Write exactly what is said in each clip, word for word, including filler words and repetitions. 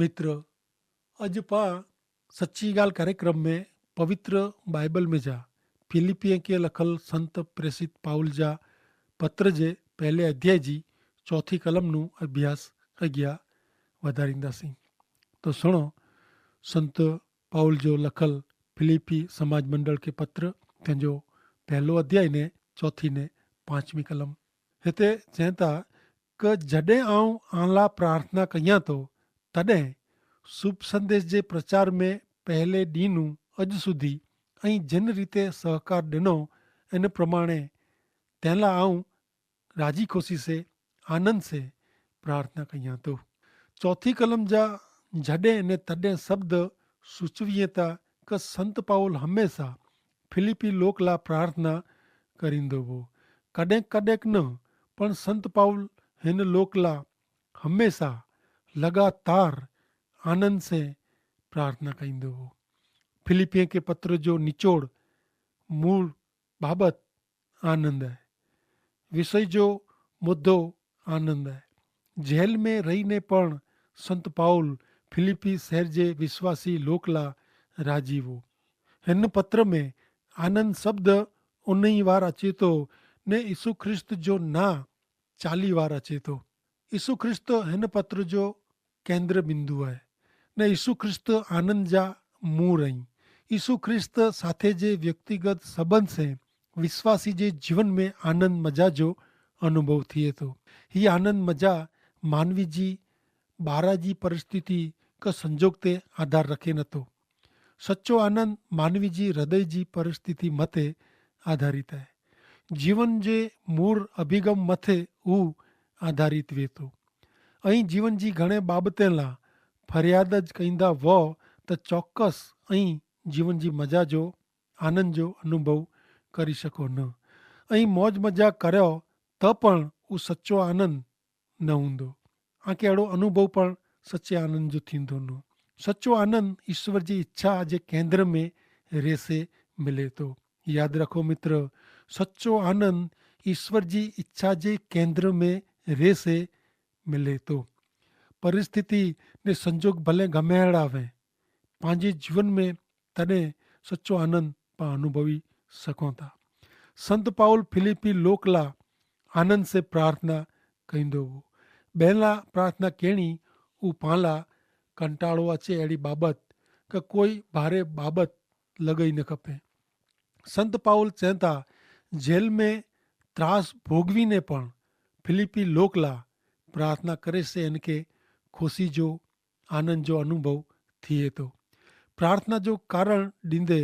મિત્ર, અજ પાં સચ્ચી ગાલ કાર્યક્રમ મેં પવિત્ર બાઈબલ મેં જા ફિલિપ્પીએ કે લખલ સંત પ્રેસિત પાઉલ જા પત્ર જે પહેલે અધ્યાય જી ચોથી કલમનું અભ્યાસ અગિયા વધારીંદા સી. તો સુણો, સંત પાઉલ જો લખલ ફિલિપ્પી સમાજ મંડળ કે પત્ર તેનો પહેલો અધ્યાય ને ચોથી ને પાંચમી કલમ. હેતા ચેંતા કે જડે આઉં આલા પ્રાર્થના કહિયા તો તદે શુભ સંદેશ જે પ્રચાર મેં પહેલે દીનું અજ સુધી અહીં જેન રીતે સહકાર દેનો એન પ્રમાણે તેલા આઉં રાજી ખુશી સે આનંદ સે પ્રાર્થના કહિયા તો. ચોથી કલમ જા જડે ને તદે શબ્દ સૂચવીએ તા કે સંત પાઉલ હમેંસા ફિલિપ્પી લોક લા પ્રાર્થના કરીંદો વો. કદેંક કદેંક ન પણ સંત પાઉલ હેન લોક લા હમેંસા લગાતાર આનંદ સે પ્રાર્થના કરીંદો વો. ફિલિપ્પીએ કે પત્ર જો નિચોડ મૂળ બાબત આનંદ હૈ. વિષય જો મુદ્ધો આનંદ હૈ. જેલ મેં રહી ને પણ સંત પાઉલ ફિલિપ્પી શહેર જે વિશ્વાસી લોક લા રાજી વો. હેન પત્ર મેં આનંદ શબ્દ ઉન્નઈ વાર અચેતો ને ઈસુ ખ્રિસ્ત જો ના ચાલી વાર અચેતો. ઈસુ ખ્રિસ્ત હેન પત્ર જો કેન્દ્ર બિંદુ હૈ. ને ઈસુ ખ્રિસ્ત આનંદ જા મૂર અહીં. ઈસુ ખ્રિસ્ત સાથે જે વ્યક્તિગત સંબંધ સે વિશ્વાસી જે જીવન મેં આનંદ મજા જો અનુભવ થિયે તો. હી આનંદ મજા માનવી જી બારા જી પરિસ્થિતિ કે સંજોગ તે આધાર રખે નતો. સચો આનંદ માનવી જી હૃદય જી પરિસ્થિતિ મતે આધારિત હૈ. જીવન જે મૂર અભિગમ મતે ઉ આધારિત વેતો. અહીં જીવન જી ઘણે બાબતે લા ફરિયાદ જ કઈંદા વો તો ચોક્કસ અહીં જીવન જી મજા જો આનંદ જો અનુભવ કરી શકો ન. અહીં મોજ મજા કર્યો તો પણ ઉ સચો આનંદ ન હૂંદો. આંકે એડો અનુભવ પણ સચે આનંદ જો થીંદો ન. સચો આનંદ ઈસ્વર જી ઇચ્છા જે કેન્દ્ર મેં રેસે મિલે તો. યાદ રાખો મિત્ર, સચો આનંદ ઈસ્વર જી ઇચ્છા જે કેન્દ્ર મેં રેસે મિલે તો. પરિસ્થિતિ ને સંજોગ ભલે ગમે એડા વે, પાંજી જીવન મેં તને સચો આનંદ પા અનુભવી સકોતા. સંત પાઉલ ફિલિપ્પી લોક લા આનંદ સે પ્રાર્થના કઈંદો હો. બહેલા પ્રાર્થના કહેણી ઉપાલા કંટાળો અચે એડી બાબત કે કોઈ ભારે બાબત લગઈ ન ખપે. સંત પાઉલ ચેંતા જેલ મેં ત્રાસ ભોગવી ને પણ ફિલિપ્પી લોક લા પ્રાર્થના કરે સે એનકે ખુશી જો આનંદ જો અનુભવ થિયે તો. પ્રાર્થના જો કારણ દીંદે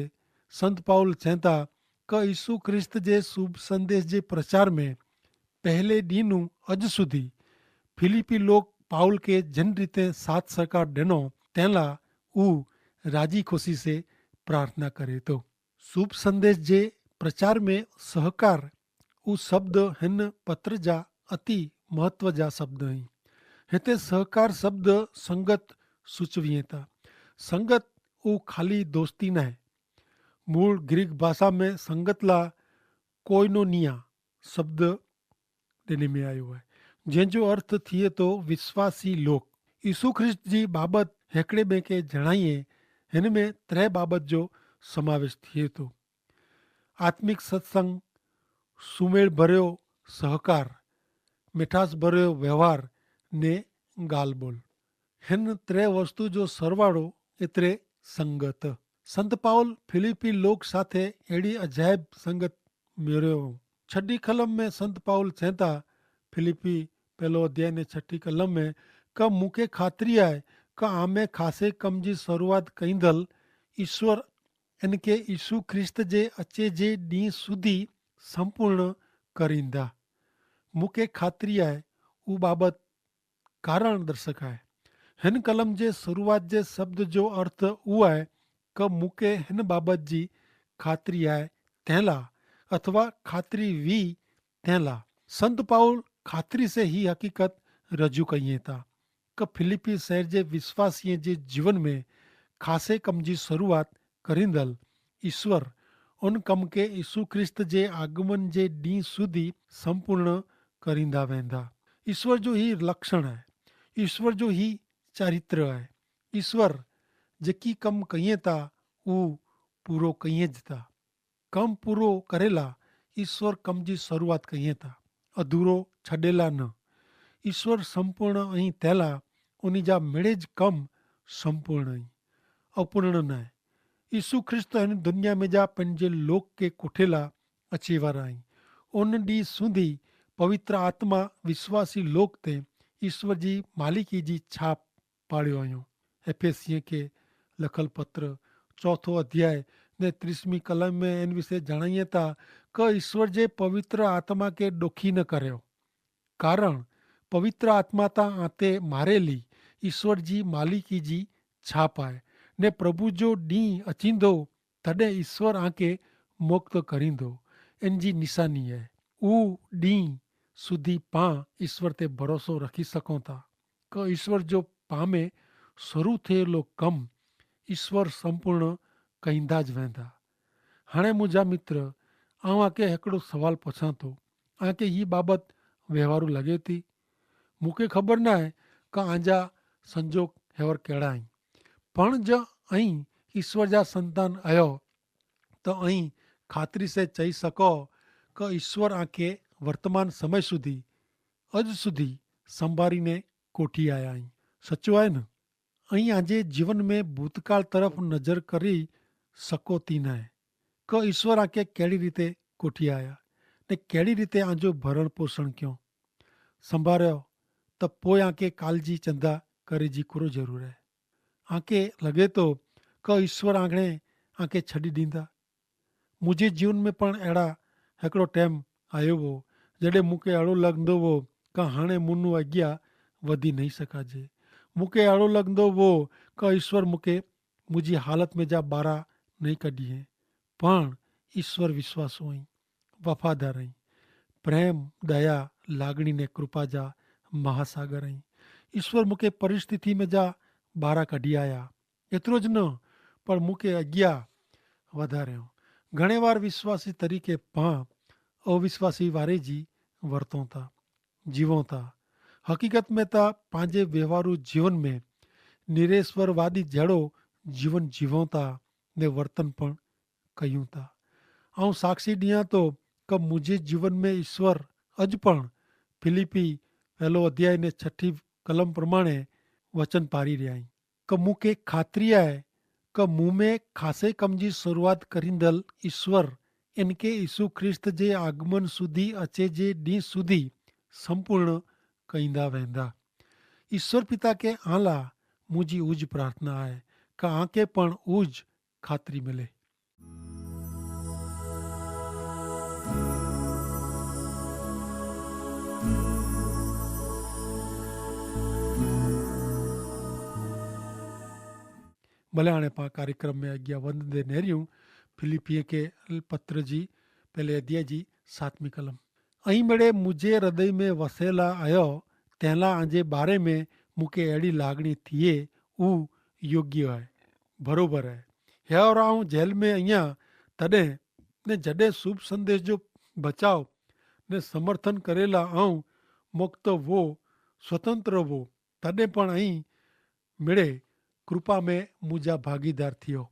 સંત પાઉલ ચેંતા કે ઈસુ ખ્રિસ્ત જે શુભ સંદેશ જે પ્રચાર મેં પહેલે દીનું અજ સુધી ફિલિપ્પી લોક પાઉલ કે જેન રીતે સાથ સહકાર દેનો તેલા ઉ રાજી ખુશી સે પ્રાર્થના કરે તો. શુભ સંદેશ જે પ્રચાર મેં સહકાર ઉ શબ્દ હેન પત્ર જા અતિ મહત્વ જા શબ્દ હૈં. હેતા સહકાર શબ્દ સંગત સૂચવી હેતા. સંગત ઉ ખાલી દોસ્તી નાય. મૂળ ગ્રીક ભાષા મેં સંગત લા કોઈનો નિયા શબ્દ દેને મેં આયો હૈ, જેન જો અર્થ થિયે તો વિશ્વાસી લોક. ઈસુ ખ્રિસ્ત જી બાબત હેકડ઼ે મેં કે જણાઈએ. હેન મેં ત્રે બાબત જો સમાવેશ થિયે તો. આત્મિક સત્સંગ, સુમેળ ભર્યો સહકાર, મેઠાસ ભર્યો વ્યવહાર ને ગાલબોલ. હેન ત્રે વસ્તુ જો સરવાળો એતરે સંગત. સંત પાઉલ ફિલિપ્પી લોક સાથે એડી અજાયબ સંગત મેર્યો. છડી કલમ મેં સંત પાઉલ ચેંતા, ફિલિપ્પી પહેલો અધ્યાય ને છઠી કલમ મેં, કે મુકે ખાતરી આય કે આમે ખાસે કમ જી શરૂઆત કઈંદલ ઈસ્વર એન કે ઈસુ ખ્રિસ્ત જે અચ્છે જે દી સુધી સંપૂર્ણ કરીંદા. મુકે ખાતરી આય ઉ બાબત કારણ દર્શક આય. હેન કલમ જે શરૂઆત જે શબ્દ જો અર્થ ઉ આય કે મુકે હેન બાબત જી ખાતરી આય તેલા અથવા ખાતરી વી તેલા. સંત પાઉલ ખાતરી સે હી હકીકત રજૂ કહિએ તા કે ફિલિપ્પી શહેર જે વિશ્વાસીએ જે જીવન મેં ખાસે કમ જી શરૂઆત કરીંદલ ઈસ્વર ઉન કમ કે ઈસુ ખ્રિસ્ત જે આગમન જે દી સુધી સંપૂર્ણ કરીંદા વેંદા. ઈસ્વર જો હી લક્ષણ હૈ. ઈસ્વર જો હી ચારિત્ર હૈ. ઈસ્વર જેકી કમ કહિએ તા ઉહ પૂરો કહિએ જ તા. કમ પૂરો કરેલા ઈસ્વર કમ જી શરૂઆત કહિએ તા, અધૂરો છડેલા ન. ઈસ્વર સંપૂર્ણ અહીં તેલા ઉની જા મેળે જ કમ સંપૂર્ણ અહીં, અપૂર્ણ નાય. ઈસુ ખ્રિસ્ત એન દુનિયા મેં જા પન જે લોક કે કોઠેલા અચેવારા અહીં. ઉન દી સુધી પવિત્ર આત્મા વિશ્વાસી લોક તે ઈસ્વર જી માલિકી જી છાપ પાડ્યો અયો. એફેસિયે કે લખલ પત્ર ચોથો અધ્યાય ને ત્રીસમી કલમ મેં એન વિશે જણાયે તા, કે ઈસ્વર જે પવિત્ર આત્મા કે દોખી ન કર્યો. કારણ પવિત્ર આત્મા તા આતે મારેલી ઈસ્વર જી માલિકી જી છાપ આય. ને પ્રભુ જો દી અચીંદો તદે ઈસ્વર આકે મુક્ત કરીંદો. એન જી નિશાની આય. ઉ દી સુધી પાં ઈસ્વર તે ભરોસો રખી સકોતા, કે ઈસ્વર જો પામે શરૂ થયેલો કમ ઈસ્વર સંપૂર્ણ કહીંદા જ વહેંદા. હણે મુજા મિત્ર, આઉં આકે હેકડો સવાલ પછાંતો, આકે હી બાબત વ્યવહારુ લગે તી? મુકે ખબર નાય કે આજા સંજોગ હેવર કહેડા હૈં. પણ જો અહીં ઈસ્વર જા સંતાન અયો, તો અહીં ખાતરી સે ચહી સકો કે ઈસ્વર આકે વર્તમાન સમય સુધી અજ સુધી સંભારી ને કોઠી આયા હૈં. સચો આય ન? અહીં આજે જીવન મેં ભૂતકાળ તરફ નજર કરી સકો તી નાય, કે ઈસ્વર આકે કેડી રીતે કોઠી આયા ને કેડી રીતે આજો ભરણ પોષણ ક્યો સંભાર્યો, તો પોય આકે કાલ જી ચંદા કરે જી કુરો જરૂર હૈ? આકે લગે તો કે ઈસ્વર આંગણે આકે છડી દીંદા? મુઝે જીવન મેં પણ એડા હેકડો ટેમ આયો વો, જેડે મુકે એડો લગદો વો કે હાણે મુનું અગિયા વધી નહીં સકાજે. મુકે એડો લગદો વો કે ઈસ્વર મુકે મુઝે હાલત મેં જા બારા નહીં કઢ઼ી હૈ. પણ ઈસ્વર વિશ્વાસુ અહીં, વફાદાર અહીં, પ્રેમ, દયા, લાગણી ને કૃપા જા મહાસાગર અહીં. ઈસ્વર મુકે પરિસ્થિતિ મેં જા બારા કઢ઼ી આયા. એતરો જ ન, પણ મુકે અગિયા વધાર્યો. ઘણે વાર વિશ્વાસી તરીકે પાં અવિશ્વાસી વારે જી વર્તોતા જીવોતા. હકીકત મેં તા પાંજે વ્યવહારુ જીવન મેં નિરેશ્વરવાદી જેડો જીવન જીવોતા ને વર્તન પણ કહ્યું તા. આઉં સાક્ષી દિયા તો કે મુઝે જીવન મેં ઈસ્વર અજ પણ ફિલિપ્પી પહેલો અધ્યાય ને છઠી કલમ પ્રમાણે વચન પારી રહ્યા હૈં, કે મુકે ખાતરી આય કે મુમે ખાસે કમ જી શરૂઆત કરીંદલ ઈસ્વર એનકે ઈસુ ખ્રિસ્ત જે આગમન સુધી અચે જે દી સુધી સંપૂર્ણ કઈંદા વહેંદા. ઈસ્વર પિતા કે આલા મુજી ઉજ પ્રાર્થના આય કે આંકે પણ ઉજ ખાતરી મિલે. ભલે આણે પા કાર્યક્રમ મેં અજ્ઞા વંદ દે નેર્યું ફિલિપ્પીએ કે પત્ર જી પહેલે અધ્યાય જી સાતમી કલમ. અહીં મેડે મુઝે હૃદય મેં વસેલા અયો તેના આજે બારે મેં મુકે એડી લાગણી થિયે ઉ યોગ્ય હૈ, ભરોબર હૈ. હે ઔર આઉં જેલ મેં અહિયા તદે ને જડે શુભ સંદેશ જો બચાવ ને સમર્થન કરેલા આઉં મુક્ત વો, સ્વતંત્ર વો, તદે પણ અહીં મેડે કૃપા મેં મુજા ભાગીદાર થિયો.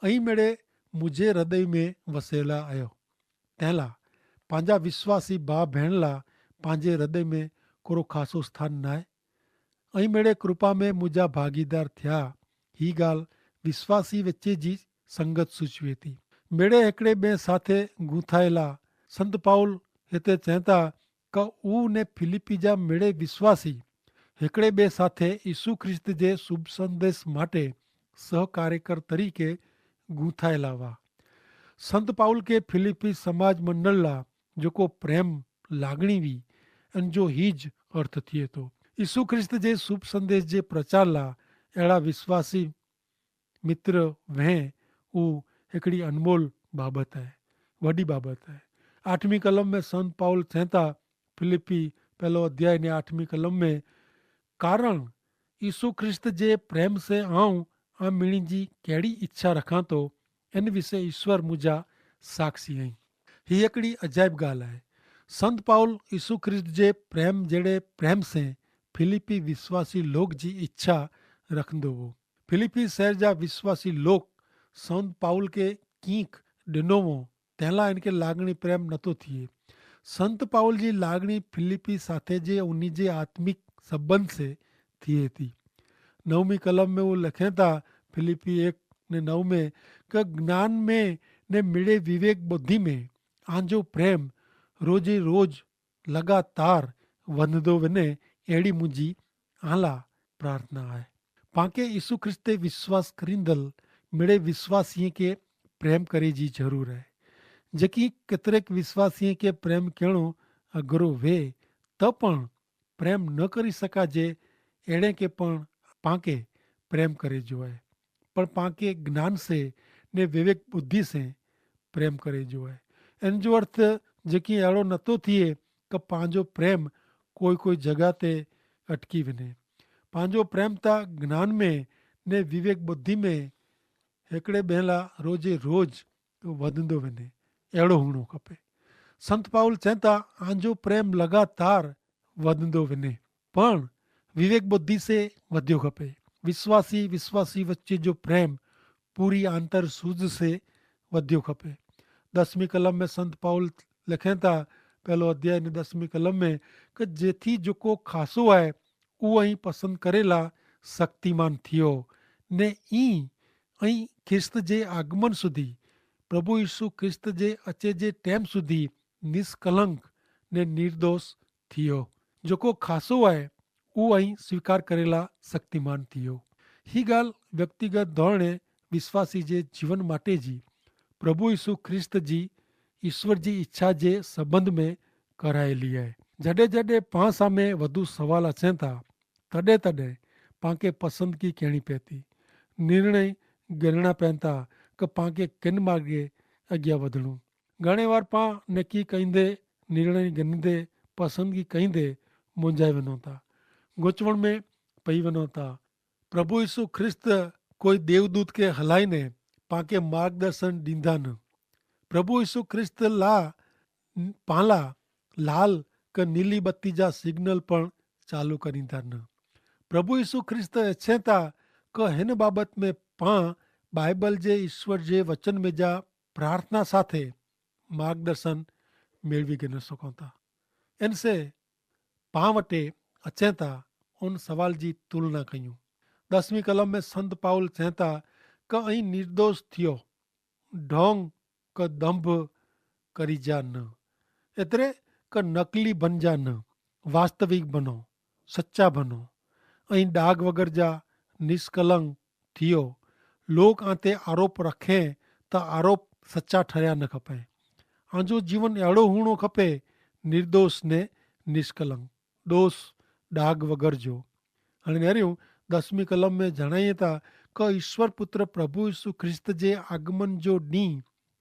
અહીં મેડે મુઝે હૃદય મેં વસેલા અયો. તેલા પાંજા વિશ્વાસી ભા ભેણલા પાંજે હૃદય મેં કોરો ખાસો સ્થાન નાય. અહીં મેડે કૃપા મેં મુજા ભાગીદાર થ્યા. હી ગાલ વિશ્વાસી વચ્ચે જી સંગત સૂચવી તી. મેડે હેકડ઼ે બે સાથે ગૂંથાયેલા. સંત પાઉલ હેતે ચેંતા કે ઉને ફિલિપ્પી જા મેડે વિશ્વાસી હેકડ઼ે બે સાથે ઈસુ ખ્રિસ્ત જે શુભ સંદેશ માટે સહકાર્યકર તરીકે ગૂંથાયેલા વા. સંત પાઉલ કે ફિલિપ્પી સમાજ મંડળ લા જોકો પ્રેમ લાગણી વી અન જો હી જ અર્થ થિયે તો ઈસુ ખ્રિસ્ત જે શુભ સંદેશ જે પ્રચાર લા એડા વિશ્વાસી મિત્ર વહેં ઉ હેકડી અનમોલ બાબત હૈ, વડી બાબત હૈ. આઠમી કલમ મેં સંત પાઉલ ચેંતા ફિલિપ્પી પહેલો અધ્યાય ને આઠમી કલમ મેં કારણ ઈસુ ખ્રિસ્ત જે પ્રેમ સે આઉં આ મિણી જી કહેડી ઇચ્છા રખાં તો એન વિશે ઈસ્વર મુજા સાક્ષી હૈં. હી એકડી અજાયબ ગાલ હૈ. સંત પાઉલ ઈસુ ખ્રિસ્ત જે પ્રેમ જેડ઼ે પ્રેમ સે ફિલિપ્પી વિશ્વાસી લોગ જી ઇચ્છા રખંદો વો. ફિલિપ્પી શહેર જા વિશ્વાસી લોક સંત પાઉલ કે કિંક ડેનોવો તેલા એનકે લાગણી પ્રેમ નતો થિયે. સંત પાઉલ જી લાગણી ફિલિપ્પી સાથે જે ઉની જે આત્મિક સંબંધ સે થિયે થી. નવમી કલમ મેં ઉં લખેતા, ફિલિપ્પી એક ને નવ મેં, કે જ્ઞાન મેં ને મિડે વિવેક બુદ્ધિ મેં આંજો પ્રેમ રોજે રોજ લગાતાર વધંદો વને. એડી મુજી આલા પ્રાર્થના આય. પાંકે ઈસુ ખ્રિસ્તે વિશ્વાસ કરીંદલ મેળે વિશ્વાસીએ કે પ્રેમ કરે જી જરૂર આય. જેકી કેતરેક વિશ્વાસીએ કે પ્રેમ કહેણો અગરો વે, તો પણ પ્રેમ ન કરી શકા જે એણે કે પણ પાંકે પ્રેમ કરે જો આય. પણ પાંકે જ્ઞાન સે ને વિવેક બુદ્ધિ સે પ્રેમ કરે જો આય. એન જો અર્થ જેકી એડો નતો થિયે કે પાંજો પ્રેમ કોઈ કોઈ જગા તે અટકી વને. પાંજો પ્રેમ તા જ્ઞાન મેં ને વિવેક બુદ્ધિ મેં હેકડ઼ે બહેલા રોજે રોજ વધંદો વને. એડો હુણો ખપે. સંત પાઉલ ચેંતા આંજો પ્રેમ લગાતાર વધંદો વને, પણ વિવેક બુદ્ધિ સે વધ્યો ખપે. વિશ્વાસી વિશ્વાસી વચ્ચે જો પ્રેમ પૂરી આંતર સૂઝ સે વધ્યો ખપે. દસમી કલમ મેં સંત પાઉલ લખેતા, પહેલો અધ્યાય ને દસમી કલમ મેં, કે જેથી જોકો ખાસો આય ઉ અહીં પસંદ કરેલા શક્તિમાન થિયો, ને ઈ અહીં ખ્રિસ્ત જે આગમન સુધી, પ્રભુ ઈસુ ખ્રિસ્ત જે અચે જે ટેમ સુધી નિષ્કલંક ને નિર્દોષ થિયો. જોકો ખાસો આય ઉ અહીં સ્વીકાર કરેલા શક્તિમાન થિયો. હી ગાલ વ્યક્તિગત ધોરણે વિશ્વાસી જે જીવન માટે જી પ્રભુ ઈસુ ખ્રિસ્ત જી ઈસ્વર જી ઇચ્છા જે સંબંધ મેં કરાયેલી આય. જડે જડે પાંસા મેં વધુ સવાલ અચેતા, તદે તદે પાંકે પસંદગી કહેણી પૈતી. નિર્ણય ગરણા પૈતા કે પાંકે કિન માર્ગે અગિયા વધણું. ઘણે વાર પાં નેકી કહીંદે, નિર્ણય ગણીદે, પસંદગી કહીંદે, મુંજાઈ વનો તા, ગોચવણ મેં પઈ વનો તા. પ્રભુ ઈસુ ખ્રિસ્ત કોઈ દેવદૂત કે હલાઈ ને પાંકે માર્ગદર્શન દીંદા ન. પ્રભુ ઈસુ ખ્રિસ્ત લા પાલા લાલ કે નીલી બત્તી જા સિગ્નલ પણ ચાલુ કરીંદા ન. પ્રભુ ઈસુ ખ્રિસ્ત એચ્છેતા કે હેન બાબત મેં પાં બાઈબલ જે ઈસ્વર જે વચન મેં જા પ્રાર્થના સાથે માર્ગદર્શન મેળવી ગઈ ન સકોતા. એન સે પાં વટે અચેતા ઉન સવાલ જી તુલના કહ્યું. દસમી કલમ મેં સંત પાઉલ ચેંતા કે અહીં નિર્દોષ થિયો, ઢોંગ કે દંભ કરી જા ન, એતરે કે નકલી બન જા ન, વાસ્તવિક બનો, સચ્ચા બનો. અહીં ડાગ વગર જા નિષ્કલંક થિયો. લોક આતે આરોપ રખે તો આરોપ સચ્ચા ઠર્યા ન ખપે. આજો જીવન એડો હુણો ખપે, નિર્દોષ ને નિષ્કલંક, દોષ ડાગ વગર જો. અને નેર્યું દસમી કલમ મેં જણાયે તા કે ઈસ્વર પુત્ર પ્રભુ ઈસુ ખ્રિસ્ત જે આગમન જો દી,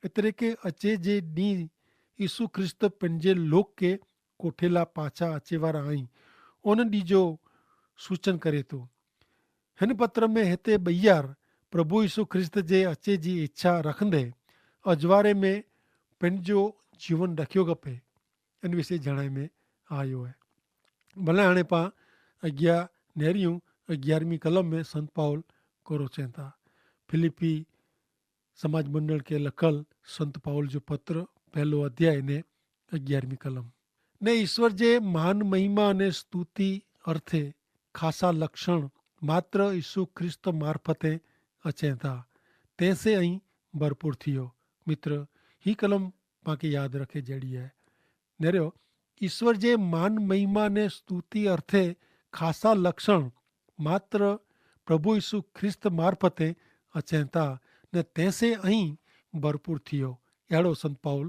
એતરે કે અચે જે દી ઈસુ ખ્રિસ્ત પેનજે લોક કે કોઠેલા પાછા અચેવારા આઈ, ઓન દી જો સૂચન કરે તો. હેન પત્ર મેં હેતે બૈયાર પ્રભુ ઈસુ ખ્રિસ્ત જે અચે જી ઇચ્છા રખંદે અજવારે મેં પેનજો જીવન રખ્યો ગપે. એન વિશે જણાઈ મેં આયો હૈ. ભલે હાણે પાં અગિયા નેરિયું અગિયારમી કલમ મેં સંત પાઉલ કોરો ચેંતા. ફિલિપ્પી સમાજ મંડળ કે લખલ સંત પાઉલ જો પત્ર પહેલો અધ્યાય ને અગિયારમી કલમ. ને ઈસ્વર જે મહાન મહિમા અને સ્તુતિ અર્થે ખાસા લક્ષણ માત્ર ઈસુ ખ્રિસ્ત મારફતે અચેતા, તેસે અહીં ભરપૂર થિયો. મિત્ર, હી કલમ પાંકે યાદ રખે જેડી હૈ. નેર્યો, ઈસ્વર જે મહાન મહિમા ને સ્તુતિ અર્થે ખાસા લક્ષણ માત્ર પ્રભુ ઈસુ ખ્રિસ્ત મારફતે અચેતા, ને તેસે અહીં ભરપૂર થિયો. એડો સંત પાઉલ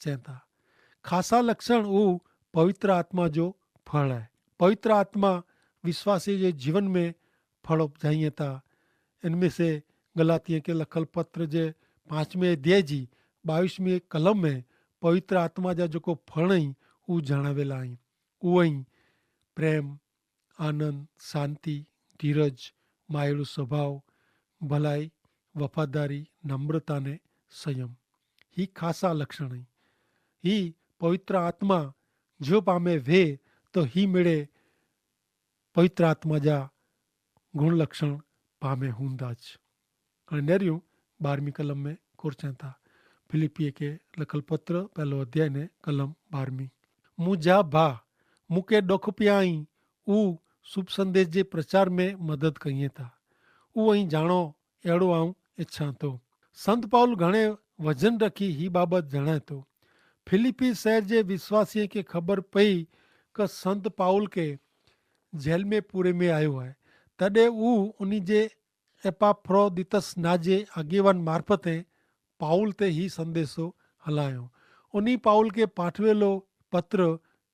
ચેંતા. ખાસા લક્ષણ ઉ પવિત્ર આત્મા જો ફળ હૈ. પવિત્ર આત્મા વિશ્વાસી જે જીવન મેં ફળ ઉપજાઈ થા. એન મેં સે ગલાતિયા કે લખલ પત્ર જે પાંચમે અધ્યાય જી બાવીસમી કલમ મેં પવિત્ર આત્મા જા જોકો ફળ હૈં ઉ જણાવેલા હૈં. ઉ હૈં પ્રેમ, આનંદ, શાંતિ, ધીરજ, માયેલુ સ્વભાવ, ભલાઈ, વફાદારી, નમ્રતા ને સંયમ. હી ખાસા લક્ષણ હૈં. હી પવિત્ર આત્મા જો પામે વે તો હી મેળે પવિત્ર આત્મા જા ગુણલક્ષણ પામે હુંદા જ. અને નેર્યું બારમી કલમ મેં કોરચેતા. ફિલિપ્પી કે લખલ પત્ર પહેલો અધ્યાય ને કલમ બારમી. મુજા ભા, મુકે ડોખ પ્યાઈ ઉ શુભ સંદેશ જે પ્રચાર મેં મદદ કહિએ થા. ઉ અહીં જાણો એડો આઉં ઇચ્છા થો. સંત પાઉલ ઘણે વજન રખી હી બાબત જણાયતો. ફિલિપ્પી શહેર જે વિશ્વાસીય કે ખબર પઈ કે સંત પાઉલ કે જેલ મેં પૂરે મેં આયો હૈ, તદે ઉહ ઉની જે એપાફ્રોદિતસ ના જે આગેવાન મારફતે પાઉલ તે હી સંદેશો હલાયો. ઉની પાઉલ કે પાઠવેલો પત્ર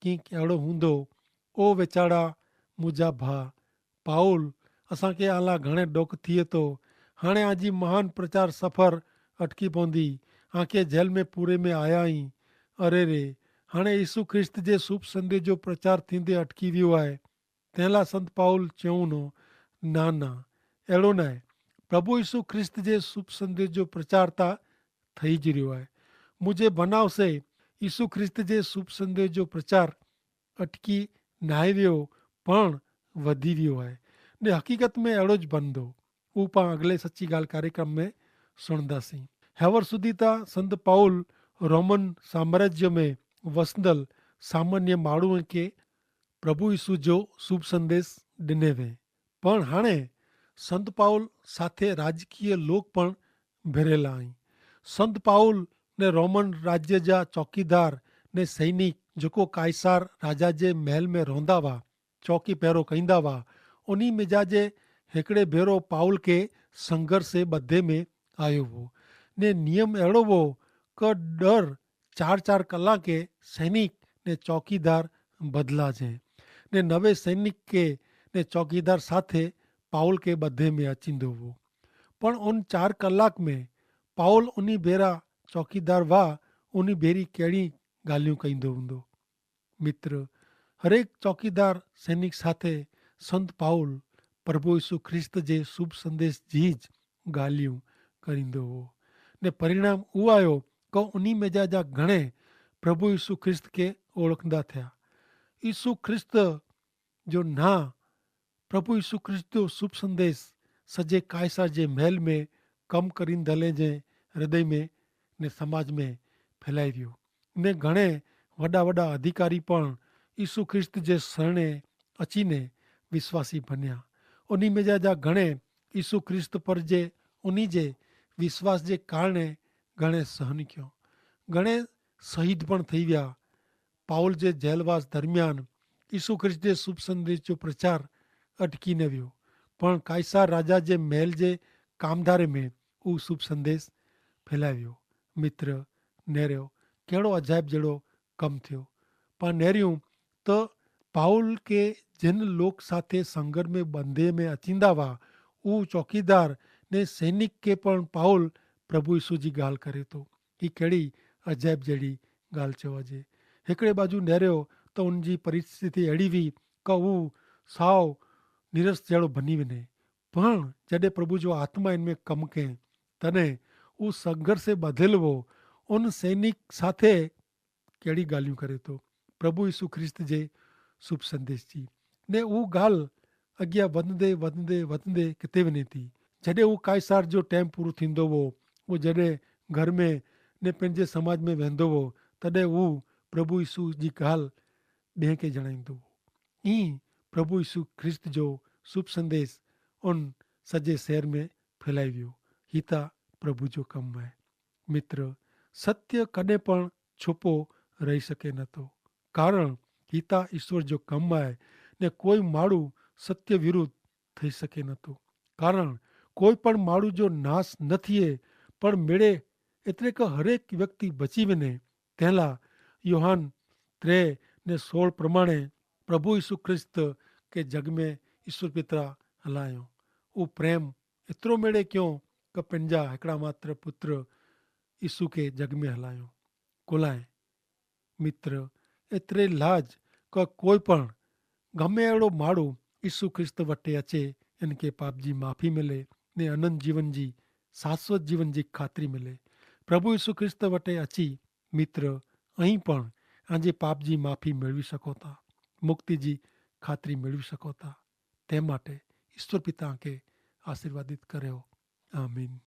કિંક એડો હુંદો. ઓ વેચાડા મુજા ભા પાઉલ, અસાંકે આલા ઘણે ડોખ થિયે તો. હાણે આજી મહાન પ્રચાર સફર અટકી પોંદી. આંકે જેલ મેં પૂરે મેં આયા હી. અરે રે, હાણે ઈસુ ખ્રિસ્ત જે શુભ સંદેજો પ્રચાર થીંદે અટકી વ્યો આય. તેલા સંત પાઉલ ચેઉનો, ના ના, એડો નાય. પ્રભુ ઈસુ ખ્રિસ્ત જે શુભ સંદેજો પ્રચાર તા થઈ જ રહ્યો આય. મુઝે ભનાવ સે ઈસુ ખ્રિસ્ત જે શુભ સંદેજો પ્રચાર અટકી નાય વ્યો, પણ વધી વ્યો હૈ. ને હકીકત મેં એડો જ બન દો. ઉપા અગલે સચ્ચી ગાલ કાર્યક્રમ મેં સુણદા સી. હેવર સુધી તા સંત પાઉલ રોમન સામ્રાજ્ય મેં વસદલ સામાન્ય માણું કે પ્રભુ ઈસુ જો શુભ સંદેશ દિને વે. પણ હાણે સંત પાઉલ સાથે રાજકીય લોક પણ ભેરેલા અહીં. સંત પાઉલ ને રોમન રાજ્ય જા ચોકીદાર ને સૈનિક જોકો કાયસાર રાજા જે મહેલ મેં રોંધા વા, ચોકી પહરો કહીંદા વા, ઉની મેં જા જે હેકડ઼ે ભેરો પાઉલ કે સંઘર્ષે બધે મેં આયો વો. ને નિયમ એડો વો કે ડર ચાર ચાર કલાકે સૈનિક ને ચોકીદાર બદલા જે, ને નવે સૈનિક કે ને ચોકીદાર સાથે પાઉલ કે બધે મેં અચિંદો વો. પણ ઉન ચાર કલાક મેં પાઉલ ઉની ભેરા ચોકીદાર વા ઉની ભેરી કેડી ગાલિયું કહીંદો હુંદો? મિત્ર, હરેક ચોકીદાર સૈનિક સાથે સંત પાઉલ પ્રભુ ઈસુ ખ્રિસ્ત જે શુભ સંદેશ જી જ ગાલિયું કરીંદો હો. ને પરિણામ ઉ આયો કે ઉની મેજા જા ઘણે પ્રભુ ઈસુ ખ્રિસ્ત કે ઓળખંદા થયા. ઈસુ ખ્રિસ્ત જો ના પ્રભુ ઈસુ ખ્રિસ્ત જો શુભ સંદેશ સજે કાયસર જે મહેલ મેં કમ કરીંદલે જે હૃદય મેં ને સમાજ મેં ફેલાઈ વ્યો. ને ઘણે વડા વડા અધિકારી પણ ઈસુ ખ્રિસ્ત જે સરણે અચીને વિશ્વાસી ભન્યા. ઉની મેજા જા ઘણે ઈસુ ખ્રિસ્ત પર જે ઉની જે વિશ્વાસ જે કારણે ઘણે સહન ક્યો, ઘણે શહીદ પણ થઈ વ્યા. પાઉલ જે જેલવાસ દરમિયાન ઈસુ ખ્રિસ્ત જે શુભ સંદેશ જો પ્રચાર અટકી ન વ્યો, પણ કાયસાર રાજા જે મહેલ જે કામધારે મેં ઉ શુભ સંદેશ ફેલાવ્યો. મિત્ર, નેર્યો કેડો અજાયબ જેડો કમ થયો. પણ નેર્યું તો પાઉલ કે જેન લોક સાથે સંગર મેં બંધે મેં અચિંદા વા ઉ ચોકીદાર ને સૈનિક કે પણ પાઉલ પ્રભુ ઈસુ જી ગાલ કરે તો. હી કેડી અજાયબ જેડી ગાલ ચેવા જે. હેકડ઼ે બાજુ નેર્યો તો ઉનજી પરિસ્થિતિ એડી વી કે ઉ સાવ નિરસ જેડો ભની વેને. પણ જડે પ્રભુ જો આત્મા એન મેં કમ કે તને ઉસ સંઘર્ષે બધેલ વો ઉન સૈનિક સાથે કેડી ગાલિયું કરે તો પ્રભુ ઈસુ ખ્રિસ્ત જે શુભ સંદેશ જી. ને ઉ ગાલ અગિયા વધને વધને વધને કિતે વેને તી. જડે ઉ કાયસાર જો ટેમ પૂરો થીંદો વો ઉ જડે ઘર મેં ને પેનજે સમાજ મેં વેંદો વો તદે ઉ પ્રભુ ઈસુ જી ગાલ બેંકે જણાઈંદો વો. ઈ પ્રભુ ઈસુ ખ્રિસ્ત જો શુભ સંદેશ ઉન સજે શહેર મેં ફેલાઈ વ્યો. હિતા પ્રભુ જો કમ હૈ. મિત્ર, સત્ય કદે પણ છુપો રહી શકે નતો, કારણ હિતા ઈસવ જો કમ હૈ. ને કોઈ માડૂ સત્ય વિરુદ્ધ થઈ શકે નતો, કારણ કોઈ પણ માડૂ જો નાસ ન થિયે પણ મેળે એતરે કે હરેક વ્યક્તિ બચી વેને. તેલા યોહાન ત્રે ને સોળ પ્રમાણે પ્રભુ ઈસુ ખ્રિસ્ત કે જગ મેં ઈસુ પિતરા હલાયો. ઉ પ્રેમ એતરો મેળે ક્યો કે પંજા હેકડા માત્ર પુત્ર ઈસુ કે જગ મેં હલાયો. કોલાએ મિત્ર, એતરે લાજ કે કોઈ પણ ગમે એડો માડૂ ઈસુ ખ્રિસ્ત વટે અચે, એન કે પાપ જી માફી મિલે ને અનંત જીવન જી શાશ્વત જીવન જી ખાતરી મિલે. પ્રભુ ઈસુ ખ્રિસ્ત વટે અચી મિત્ર, અહીં પણ આજે પાપ જી માફી મેળવી શકો થા, મુક્તિ જી ખાતરી મેળવી શકો થા. તે માટે ઈસવ પિતા કે આશીર્વાદિત કરેઓ. આમીન.